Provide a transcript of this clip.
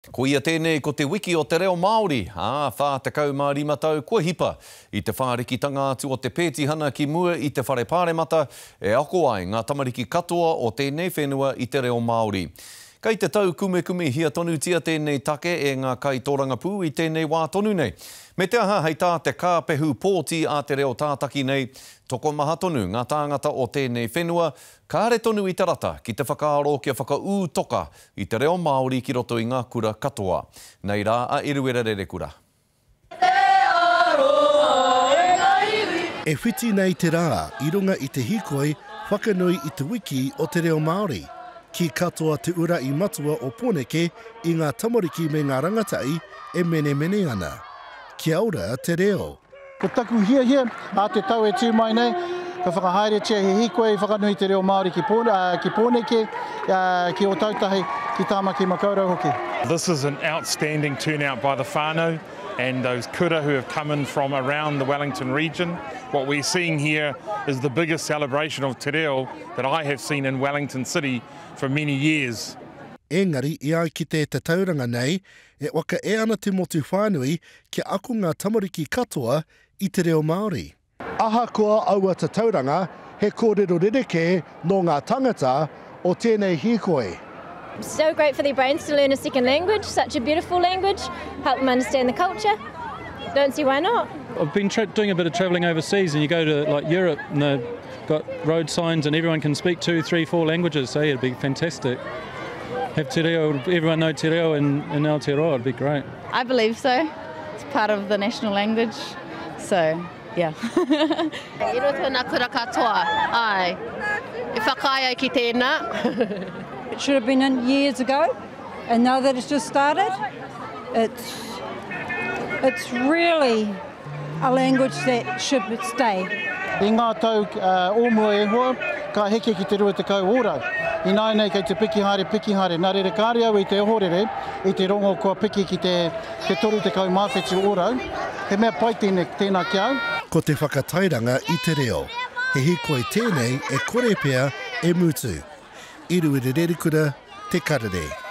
Koia tēnei ko te wiki o te reo Māori, ā, 45 tau kua hipa i te whārikitanga atu o te pētihana ki mua i te Whare Pāremata e ako ai ngā tamariki katoa o tēnei whenua i te reo Māori. Kei te taukumekumehia tonutia tēnei take e ngā kaitōrangapū i tēnei wā tonu nei. Me te aha, hei tā te kāpehu pōti a te reo tātaki nei, tokomaha tonu ngā tāngata o tēnei whenua kāre tonu i te rata ki te whakaaro kia whakaū toka i te reo Māori ki roto i ngā kura katoa. Nei rā a Eruera Rerekura. Te aroha e nga iwi. E whiti nei te rā i runga i te hīkoi whakanui i te wiki o te reo Māori. Kī katoa te ura i matua o Pōneke i ngā tamariki me ngā rangatahi e menemene ana. Kia ora te reo. Ko taku hiahia, ā te tau e tū mai nei, ka whakahaeretia he hīkoi whakanui te reo Māori ki Pōneke, ki Ōtautahi, ki Tāmaki Makaurau hoki. This is an outstanding turnout by the whānau and those kura who have come in from around the Wellington region. What we're seeing here is the biggest celebration of te reo that I have seen in Wellington City for many years. Engari i ai ki te tatauranga nei, e whakaea ana te motu whānui kia ako ngā tamariki katoa i te reo Māori. Ahakoa aua tatauranga, he kōrero rerekē nō ngā tāngata o tēnei hīkoi. So great for their brains to learn a second language, such a beautiful language, help them understand the culture. Don't see why not. I've been doing a bit of travelling overseas and you go to like Europe and they've got road signs and everyone can speak two, three, four languages, so yeah, it'd be fantastic. Have te reo, everyone know te reo in, in Aotearoa, it'd be great. I believe so. It's part of the national language, so yeah. I roto ngā kura katoa, āe. E whakaae ai ki tēnā. It should have been in years ago, and now that it's just started, it's, it's really a language that should stay. I ngā tau o mua e hoa, ka heke ki te 20 ōrau. Ināianei kei te piki haere, piki haere. Nā reira kāre au i te ohorere i te rongo kua piki ki te 37 ōrau. He mea pai tēnei, tēnā ki a au. Ko te whakatairanga i te reo, he hīkoi tēnei e kore pea e mutu. Iruiri Rerikura, Te Karere.